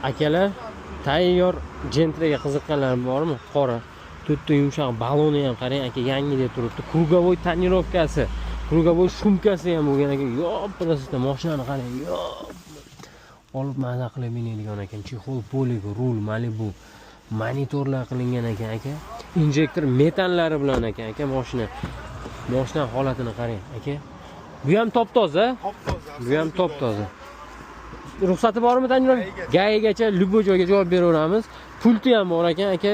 Akalar, tayyor Gentraga qiziqqanlar bormi? Qora. To'rtta yumshoq baloni ham qarang aka, yangidek turibdi. Круговой тонировка si, круговой шумка si ham bo'lgan ekan. Yop, просто mashinani qarang, yop. Olib maza qilib minadigan ekan. Чехол полик, rul, Malibu, monitorlar qilingan ekan aka. Injektor metanlari bilan ekan aka mashina. Mashina holatini qarang aka. Bu ham top toza. Top-toza. Bu ham top toza. Ruxsati bormi tonirovka? ГАИ gacha любой joyga javob beraveramiz. Pulti ham bor ekan aka.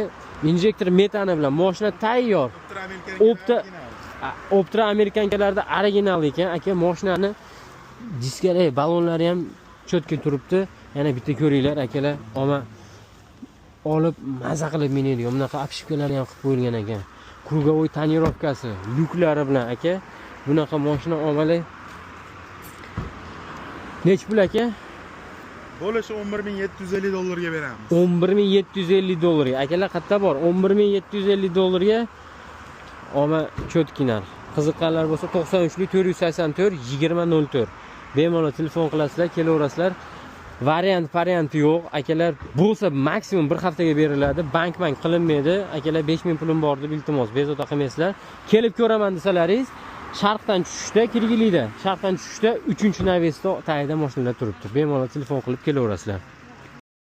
Injektor metani bilan mashina tayyor. Optra. Optra американка larda original ekan aka. Mashinani diskali balonlari ham чётко turibdi. Yana bitta ko'ringlar akalar, oma olib maza qilib minadigan bunaqa обшивка lari ham qilib qo'yilgan ekan. Круговой тонировка si, lyuklari bilan aka. Bunaqa mashina omali nechi pul aka? Bo'lishi 11 750 dollarga beramiz. 11 750 dollarga. Akalar, qayerda bor? 11 750 dollarga olma, чёткий narx. Qiziqqanlar bo'lsa, 93 484 20 04, bemalol telefon qilasizlar, kelaverasizlar. Variant varianti yo'q akalar, bo'lsa maksimum bir haftaga beriladi. Bank bank qilinmaydi akalar. 5000 pulim bor deb, iltimos, bezovta qilmaysizlar. Kelib ko'raman desalaringiz, sharqdan tushishda, Kirgilida sharqdan tushishda uchinchi навес da tagida mashinalar turibdi. Bemalol telefon qilib kelaverasizlar.